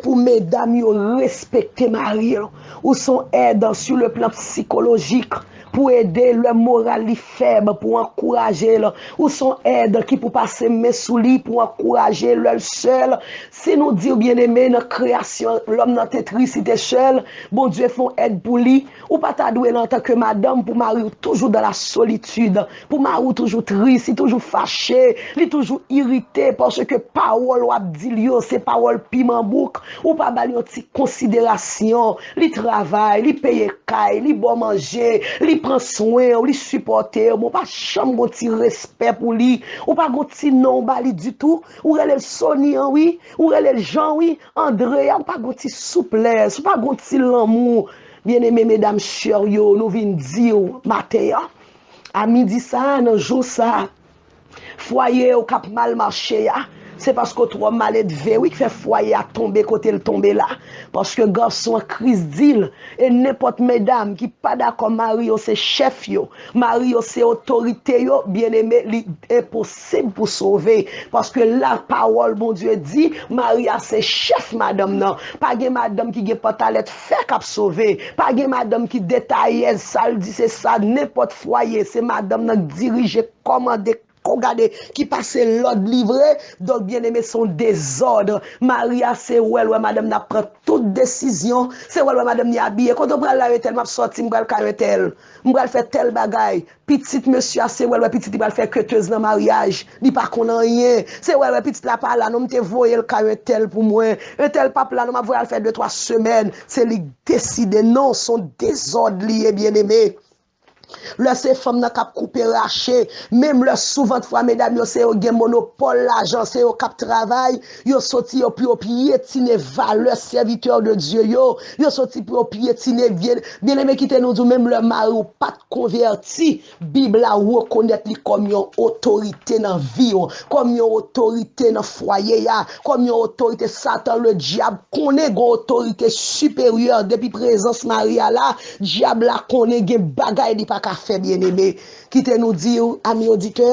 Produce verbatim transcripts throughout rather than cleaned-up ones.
Pou medam yo respekte mari yo. Ou se yon èd sur le plan psikolojik pou ede lè moral li fèb, pou ankouraje l. Ou se yon èd ki pou pase men sou li pou ankouraje lè l sèl. Si nou di w, byeneme, nan kreyasyon, lòm nan te tris, li te sèl, Bondye fè yon èd pou li. Ou pa ta dwe la antanke madanm pou mari w toujou dans la solitude, pou mari w toujou tris, li toujou fache, li toujou irite, paske pawòl w ap di l yo, se pawòl piman bouk. Ou pa ba l yon ti konsiderasyon. Li travay, li peye kay, li ba w manje, li pran swen w, li sipòte w, men w pa janm gon ti respè pou li. Ou pa gon ti non w ba li ditou. Ou rele l Sony an, wi. Ou rele l Jean, wi. Andrea, ou pa gon ti souplès, ou pa gon ti lanmou. Byeneme medam chè yo, nou vin di w maten an, a midi sa a, nan jou sa a, fwaye w k ap mal mache a, se paske w twò maledve, wi, k fè fwaye a tonbe kote l tonbe la. Paske gason an, Kris di l, e nenpòt medam ki pa dakò mari yo se chèf yo, mari yo se otorite yo, byeneme, li enposib pou sove. Paske lapawòl Bondye di, mari a se chèf madanm nan. Pa gen madanm ki gen pantalèt fè k ap sove. Pa gen madanm ki detayèz, sa l di se sa, nenpòt fwaye, se madanm nan k dirije, kòmande, ko gade, ki pase lòd li vre. Donk, byeneme, se yon dezòd. Mari a se wè l wè madanm nan ap pran tout desizyon. Se wè l wè madanm ni abiye. Kote w pral la, entèl? M ap sòti, m pral kay entèl. M pral fè tèl bagay. Pitit mesye a, se wè l wè pitit li pral fè ketez nan maryaj. Li pa konn anyen. Se wè l wè pitit la pa la, non, m te voye l kay entèl pou mwen. Entèl p ap la, non, m ap voye al fè de twa semèn. Se li k deside, non, se yon dezòd li ye, byeneme. Lè se fanm nan k ap koupe rache, menm lè souvantfwa medam yo se yo gen monopòl lajan, se yo k ap travay, yo soti yo pou yo pyetine valè sèvitè de Dye yo, yo soti pou yo pyetine vye. Byeneme, kite nou di w, menm lè mari w pa t konvèti, Bib la rekonèt li kòm yon otorite nan vi w, kòm yon otorite nan fwaye a, kòm yon otorite. Satan ledyab konnen gen otorite siperyè depi prezans mari a la. Dyab la konnen gen bagay li pa ka fè, byeneme. Kite nou di w, ami oditè,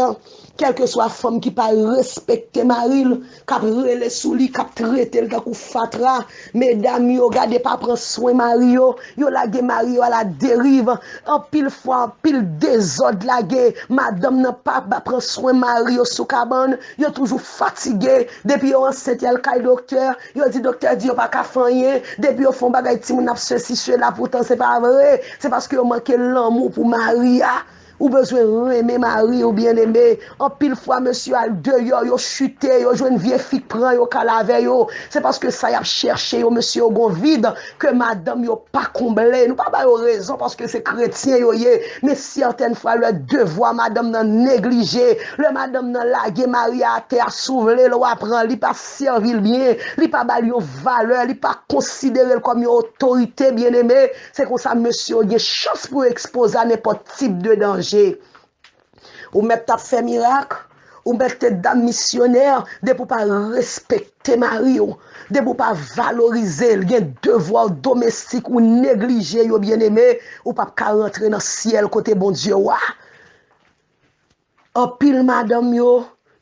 kèlkeswa fanm ki pa respekte mari l, k ap rele sou li, k ap trete l tankou fatra, medam yo, gade, pa pran swen mari yo, yo lage mari yo a la deriv. Anpil fwa, anpil dezòd lage, madanm nan pa, pa pran swen mari yo sou kabann, yo toujou fatige. Depi yo ansent, y al kay doktè, yo di doktè di yo pa ka fè anyen. Depi yo fè yon bagay, timoun ap sesi, sela, poutan se pa vre. Se paske yo manke lanmou pou mari a. Ou bezwen renmen mari w, byeneme. Anpil fwa, mesye al deyò, yo chite, yo jwenn vye fi k pran yo, k al avè yo. Se paske sa y ap chèche yo, mesye yo gon vid ke madanm yo pa konble. Nou pa ba yo rezon paske se kretyen yo ye. Men sètèn fwa, lè devwa madanm nan neglije, lè madanm nan lage mari a atè a, si w vle l, w a pran, li pa sèvi l byen, li pa ba l yon valè, li pa konsidere l kòm yon otorite, byeneme. Se konsa, mesye yo gen chans pou yo ekspoze a nenpòt tip de danje. Ou mèt t ap fè mirak, ou mèt te dam misyonè, depi w pa respekte mari w, depi w pa valorize l, gen devwa domestik ou neglije yo, byeneme, ou p ap ka rantre nan syèl kote Bondye w a. Anpil madanm yo,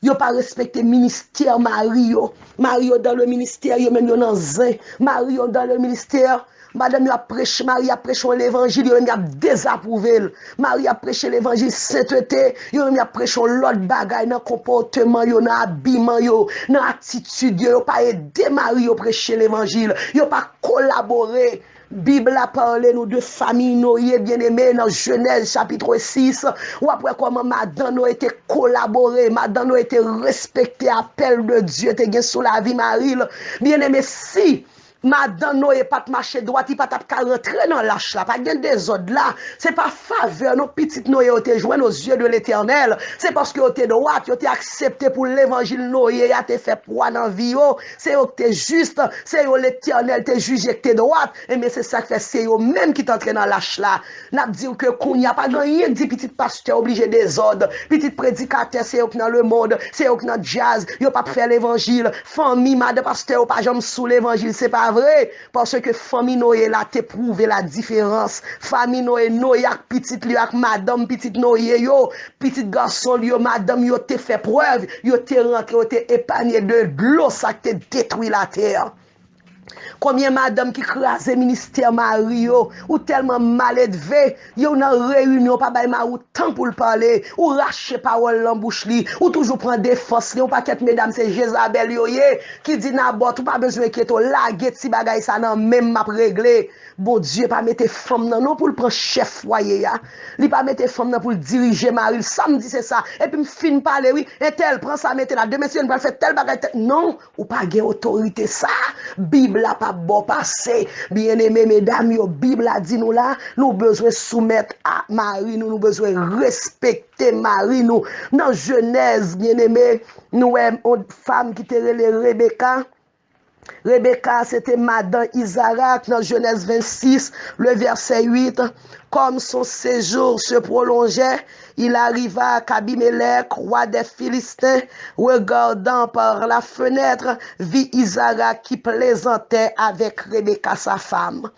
yo pa respekte ministè mari yo. Mari yo dans le ministère, yo menm yo nan zen. Mari yo dans le ministère, madanm yo ap preche, mari ap preche yon levanjil, yo menm y ap dezapwouve l. Mari ap preche levanjil sentete, yo menm y ap preche yon lòt bagay nan konpòteman yo, nan abiman yo, nan atitid yo. Yo pa ede mari yo preche levanjil. Yo pa kolabore. Bib la pale nou de fanmi Noye, byeneme, nan Jenèz chapit sis. W ap wè kòman madan Noye te kolabore, madan Noye te respekte apèl de Dye te gen sou lavi mari l. Byeneme, si madan Noye pa t mache dwat, li pa t ap ka rantre nan lach la. Pa t gen dezòd la. Se pa favè non pitit Noye yo te jwenn aux yeux de l'Éternel. Se paske yo te dwat, yo te aksepte pou levanjil Noye a te fè pwa nan vi yo. Se yo ki te jis, se yo Letènèl te jije ki te dwat. Ebyen, se sa k fè se yo menm ki t antre nan lach la. N ap di w ke kounye a pa gen anyen k di pitit pastè oblije dezòd, pitit predikatè se yo k nan lemonn, se yo k nan djaz, yo p ap fè levanjil. Fanmi madan pastè yo pa janm sou levanjil, se pa vre. Paske fanmi Noye la te pwouve la diferans. Fanmi Noye, Noye ak pitit li yo, ak madanm pitit Noye yo, pitit gason li yo, madanm yo te fè prèv, yo te rantre, yo te epanye de dlo sa k te detwi latè. Konbyen madanm ki kraze ministè mari yo? Ou tèlman maledve, yo nan reyinyon, pa bay mari w tan pou l pale, ou rache pawòl nan bouch li, ou toujou pran defans li. Yon pakèt medam se Jezabèl yo ye, ki di Nabòt, ou pa bezwen enkyete w, lage ti bagay sa nan men m, m ap regle. Bondye pa mete fanm nan non pou l pran chèf fwaye a. Li pa mete fanm nan pou l dirije mari l. Sa m di se sa. Epi m fin pale wi. Entèl pran sa mete la. Demen si yo pral fè tèl bagay tèl. Non, ou pa gen otorite sa. Bib la p ap ba w pase. Byeneme medam yo, Bib la di nou la, nou bezwen soumèt a mari nou, nou bezwen respekte mari nou. Nan Jenèz, byeneme, nou wè yon fanm ki te rele Rebeka. Rebeka se te madan Izarak nan Jenèz vennsis, le vèsè uit. Comme son séjour se prolongeait, il arriva qu'Abimelech, roi des Philistins, regardant par la fenêtre, vit Isaac qui plaisantait avec Rebecca sa femme.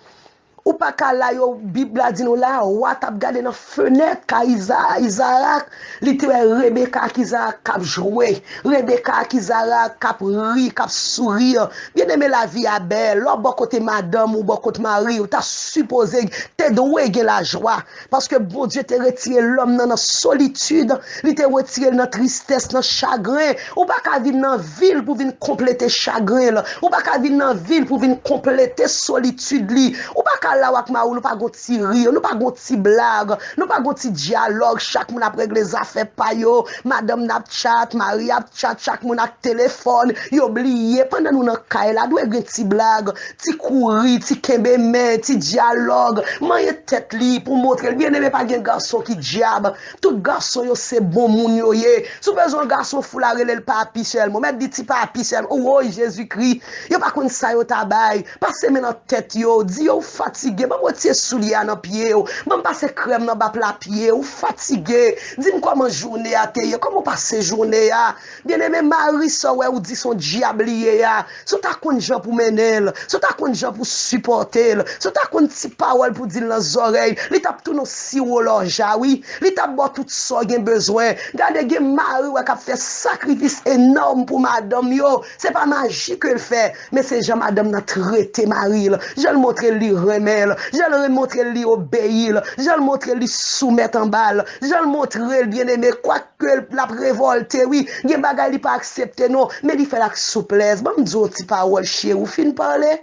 Ou pa ka la yo, Bib la di nou la, wa t ap gade nan fenèt kay Iza, Izarak, li te wè Rebeka ak Izarak k ap jwe, Rebeka ak Izarak k ap ri, k ap souri. Byeneme, lavi a bèl. Lè w bò kote madanm ou, bò kote mari w, ta sipoze, te dwe gen lajwa. Paske Bondye te retire lòm nan nan solitid, li te retire l nan tristès, nan chagren. Ou pa ka vin nan vil pou vin konplete chagren l. Ou pa ka vin nan vil pou vin konplete solitid li. Ou pa ka la w ak mari w, nou pa gon ti ri, nou pa gon ti blag, nou pa gon ti dyalòg, chak moun ap regle zafè pa yo, madanm nan ap chat, mari ap chat, chak moun ak telefòn, yo bliye, pandan nou nan kay la, dwe gen ti blag, ti kouri, ti kenbe men, ti dyalòg, manyen tèt li pou montre l. Byeneme, pa gen gason ki dyab, tout gason yo se bon moun yo ye. Si w bezwen yon gason fou la, rele l papi sèlman, w mèt di ti papi sèlman, woy Jezikri, yo pa konn sa yo ta bay. Pase men nan tèt yo, di yo ou fatige, ban m retire soulye a nan pye w, ban m pase krèm nan ba pla pye w, ou fatige, di m kòman jounen a te ye, kòman w pase jounen a. Byeneme, mari sa w wè ou di se yon dyab li ye a, si w ta konn jan pou mennen l, si w ta konn jan pou sipòte l, si w ta konn ti pawòl pou di l nan zòrèy, li t ap tounen w siwo lòja wi, li t ap ba w tout sa w gen bezwen. Gade, gen mari w wè k ap fè sakrifis enòm pou madanm yo, se pa maji ke l fè, men se jan madanm nan trete mari l, jan l montre l li renmen l, jan l montre l li obeyi l, jan l montre l li soumèt anba l, jan l montre l, byeneme, kwak ke l ap revòlte, wi, gen bagay li pa aksepte non, men li fè l ak souplès. Ban m di w yon ti pawòl cheri, ou fin pale?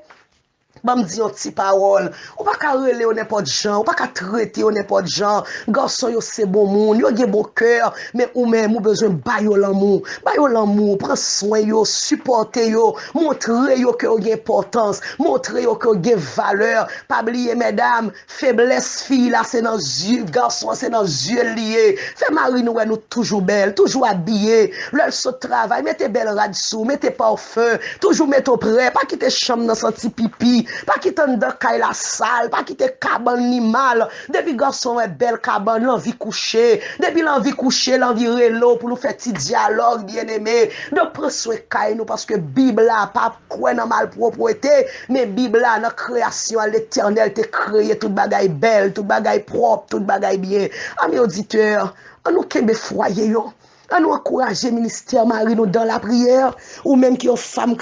Ban m di yon ti pawòl. Ou pa ka rele yo nenpòt jan, ou pa ka trete yo nenpòt jan. Gason yo se bon moun, yo gen bon kè, men ou menm ou bezwen ba yo lanmou. Ba yo lanmou, pran swen yo, sipòte yo, montre yo ke yo gen enpòtans, montre yo ke yo gen valè. Pa bliye medam, feblès fi la se nan zye, gason an se nan zye l li ye. Fè mari nou wè nou toujou bèl, toujou abiye. Lè l sot travay, mete bèl rad sou, mete pawfen, toujou mete w prè. Pa kite chanm nan santi pipi, pa kite anndan kay la sal, pa kite kabann li mal. Depi gason wè bèl kabann, l anvi kouche. Depi l anvi kouche, l anvi rele w pou nou fè ti dyalòg, byeneme. Donk pran swen kay nou, paske Bib la pa kwè nan malpwòpte, men Bib la nan kreyasyon an, Letènèl te kreye tout bagay bèl, tout bagay pwòp, tout bagay byen. Ami oditè, an nou kenbe fwaye yo. An nou ankouraje ministè mari nou dan lapriyè. Ou menm ki yon fanm